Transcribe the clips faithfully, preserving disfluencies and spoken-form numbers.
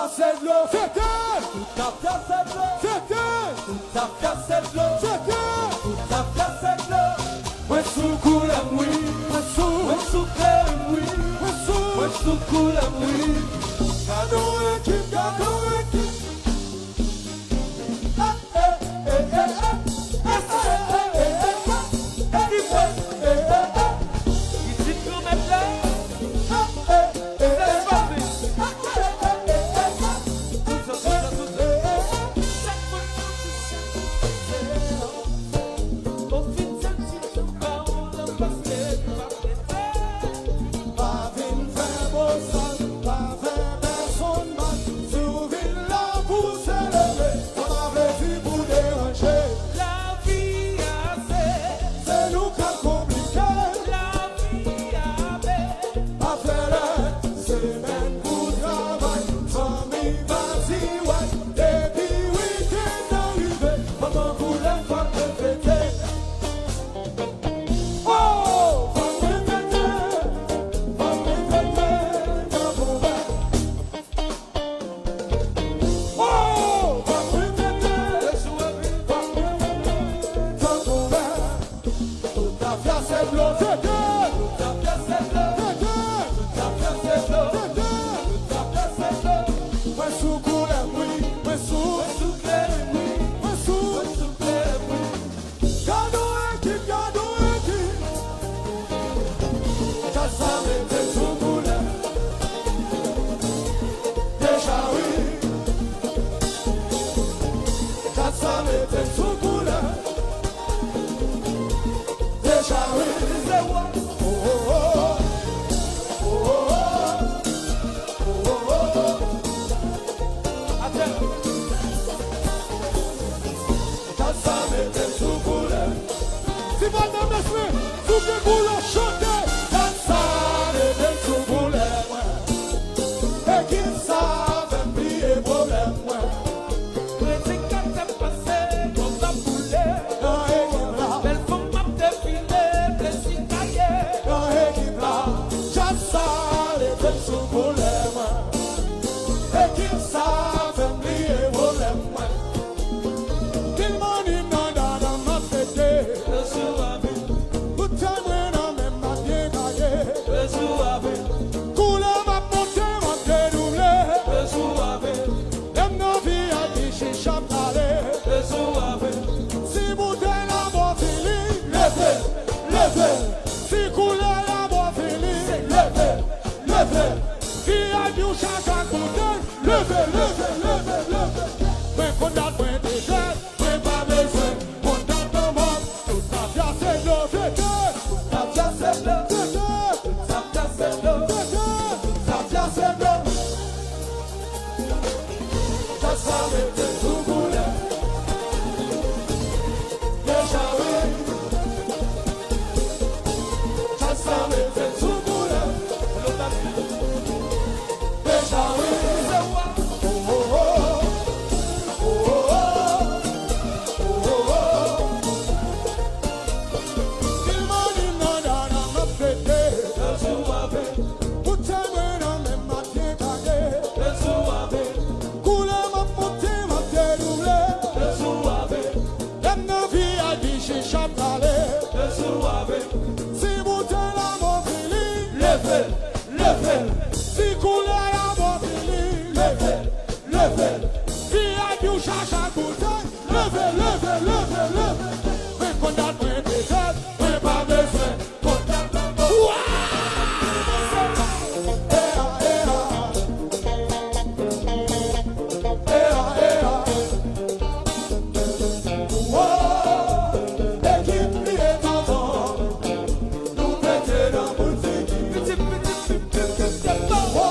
Se dlo. Fete. Tout zafè se dlo. Fete. Tout zafè se dlo. Fete. Tout zafè se dlo. Mwen sou koulè m wi. Mwen sou. Mwen sou kleren m wi. Mwen sou. Mwen sou koulè m wi. Gadon ekip, gadon ekip. Pa vin fè bosal, pa fè pèsonn mal. Si w vin la pou selebre, sa pa vle di pou deranje. Lavi a se, se nou k ap konplike. Lavi a bèl. Pa fè lè, semèn pou travay, fanmi pa di wè. Depi wikenn nan rive, pandan koulè fòk nou fete. Oh, fòk nou fete, fòk nou fete, tankou bèl. Oh, fòk nou fete, fòk nou fete, tankou bèl. Tout zafè se dlo. Fete. Tout zafè se dlo. Fete. Tout zafè se dlo. Fete. Tout zafè se dlo. Mwen sou koulè m wi. Mwen sou. Mwen sou kleren m wi. Mwen sou. Mwen sou kleren m wi. Gadon ekip, gadon ekip. Djaz sa mete sou koulè. Deja wi. Djaz sa mete sou koulè. Deja wi. Se ou. Oh, oh, oh. Oh, oh, oh. Oh, oh, oh. Atè. Djaz sa mete sou koulè. Sipòte mesye, souke koulè, chante. Djaz sa mete sou koulè mwen. Ekip sa fè m bliye pwoblèm mwen. Prezidè k ap pase, kòb ap boule. Nan ekip la. Bèl fanm ap defile, plezi gaye. Nan ekip la. Djaz sa leve m sou koulè mwen. Ekip sa fè m bliye pwoblèm mwen. Pil money m nan dada m ap fete. Tout tèt mwen nan men m ap byen gaye. Koulè m ap monte, m ap dedouble. Lè m nan V I P, chicha ap pale. Si boutèy la bò fini, leve, leve. Si koulè la bò fini, leve, leve. V I P ou chak a koute, leve, leve, leve, leve. Mwen konn dat mwen te fèt, mwen pa bezwen konn dat lanmò. Tout zafè se dlo, fete. Tout zafè se dlo, fete. Tout zafè se dlo, fete. Tout zafè se dlo. Djaz sa mete sou koulè. Deja wi. Djaz sa mete sou koulè. Deja wi. Oh, oh, oh. Oh, oh, oh. Oh, oh, oh. Pil money m nan dada m ap fete. Tout tèt mwen nan men m ap byen gaye. Koulè m ap monte, m ap dedouble. Lè m nan V I P, chicha ap pale. Si boutèy la bò fini, leve l, leve l. Si koulè la bò fini, leve l, leve l. V I P ou chache a koute. Leve, leve, leve, leve. Mwen konn dat mwen te fèt, mwen pa bezwen konn dat lanmò. Wa! Ea, ea. Ea, ea. Wo! Ekip bliye tonton. Nou pete nan boul figi. Wo!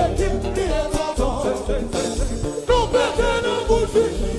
Ekip bliye tonton. Nou pete nan boul figi.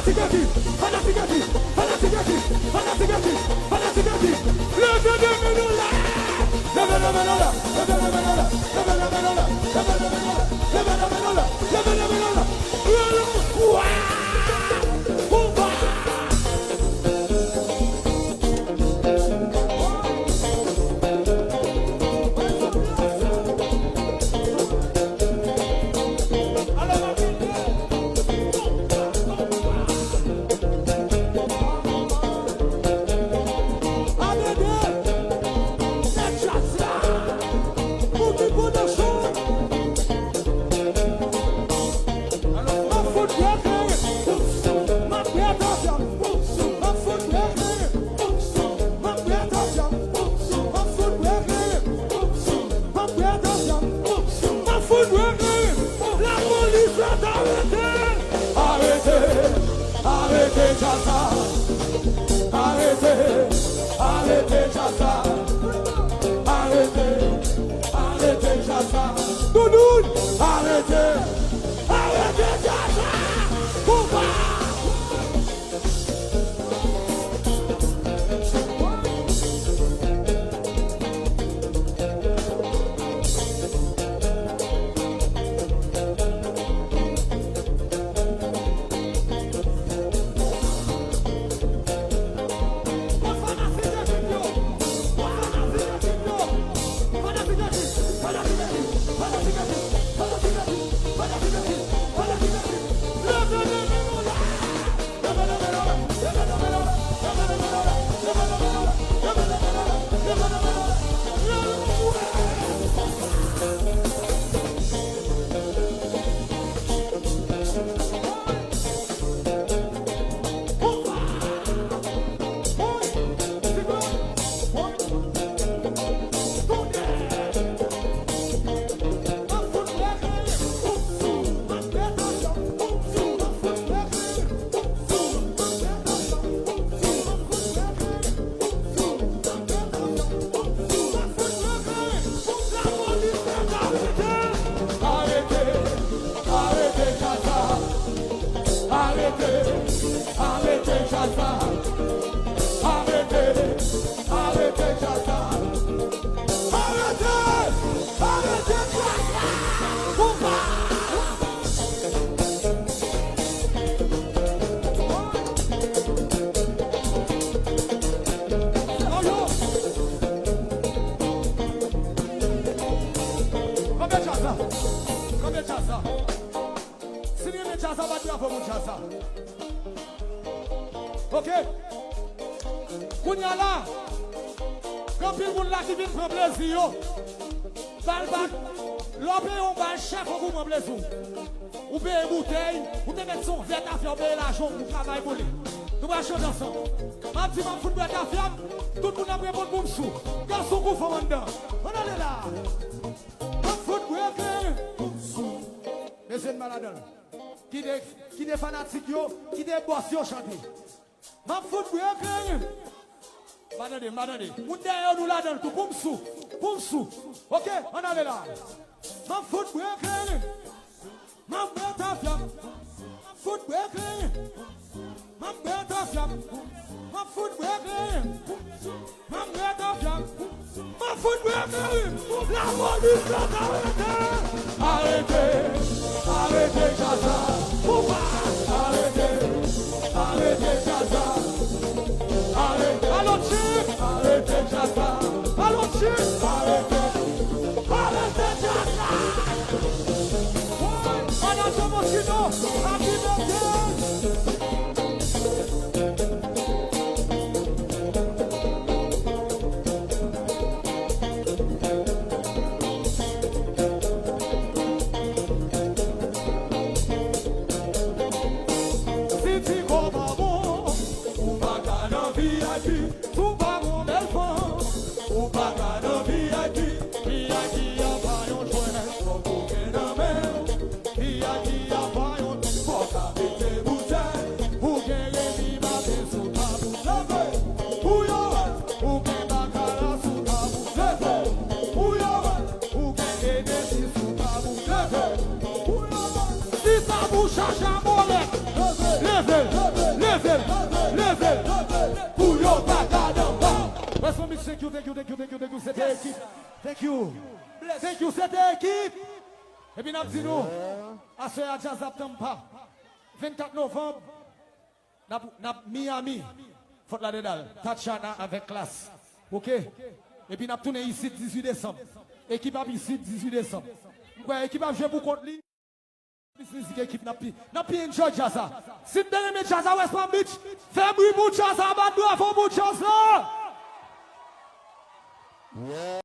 Fanatik Eti, fanatik Eti, fanatik Eti, fanatik Eti, fanatik Eti. Leve de men nou la. Leve de men nou la. Leve de men nou la. Leve de men nou la. Leve de men nou la. Leve de men nou la. Leve de men nou la. Leve de men nou la. Wa! Wa! Lapolis la ta arete! Arete! Arete djaz la! Arete! Arete djaz la! Arete! Arete djaz la! Doudoun! Arete! Arete djaz la! Konpa! Arete, arete djaz la. Arete, arete djaz la. Arete, arete djaz la. Arete, arete djaz la. Konpa! Kanpe djaz la. Kanpe djaz la. Si n renmen djaz la, bat bravo pou djaz la. Ok? Kounye a la, gen anpil moun la ki vin pran plezi yo. Bal, bal. Lè w peye yon bal chè, fòk ou pran plezi w. Ou peye boutèy, ou te mèt se yon vè tafya, ou peye lajan, ou travay pou li. Nou pral chante ansanm. M ap di, m ap fout bwè tafya m, tout moun ap reponn pou m sou. Gason kou fanm anndan. Ann ale la. M ap fout bwè kleren pou m sou. Mesye, n pa ladan l. Kite, kite fanatik yo, kite bòs yo chante. M ap fout bwè kleren. M pa tande, m pa tande. Moun dèyè yo, nou ladan l tou. Pou m sou. Pou m sou. Ok, ann ale la. M ap fout bwè kleren. M ap bwè tafya m. M ap fout bwè kleren. M ap bwè tafya m. M ap fout bwè kleren. M ap bwè tafya m. M ap fout bwè kleren. Lapolis la ta arete. Arete, arete djaz la. Poupa. Arete, arete djaz la. Arete. Alon chif. Arete djaz la. Alon chif. Arete. Arete djaz la. Woy, manager Moschino, happy birthday. Si ti kò pa bon, ou pa ka nan V I P. Si w pa gon bèl fanm, ou pa ka nan V I P. V I P a pa yon jwèt, fòk ou gen nan men w. V I P a pa yon, fòk a mete boutèy. Ou gen Remy Martin sou tab ou. Leve! Pou yo wè, ou gen Bacala sou tab ou. Leve! Pou yo wè, ou gen Hennessy sou tab ou. Leve! Pou yo wè, si tab ou chaje a molèt, leve! Leve! Leve l pou yo pa gade anba. Wes Palm Beach, thank you, thank you, thank you, thank you, thank you, se te ekip. Thank you. Thank you, se te ekip. Epi n ap di nou, aswè a djaz ap tann pa. Vennkat novanm, n ap, n ap Miami, Fort Lauderdale, Tatiana avèk Klass. Oke? Epi n ap tounen isit dizuit desanm. Ekip ap isit dizuit desanm. M kwè ekip ap jwe pou kont li. Plis mizik ekip n ap pi, n ap pi enjoy djaz la. Si n te renmen djaz la West Palm Beach, fè bri pou djaz la, bat bravo pou djaz la.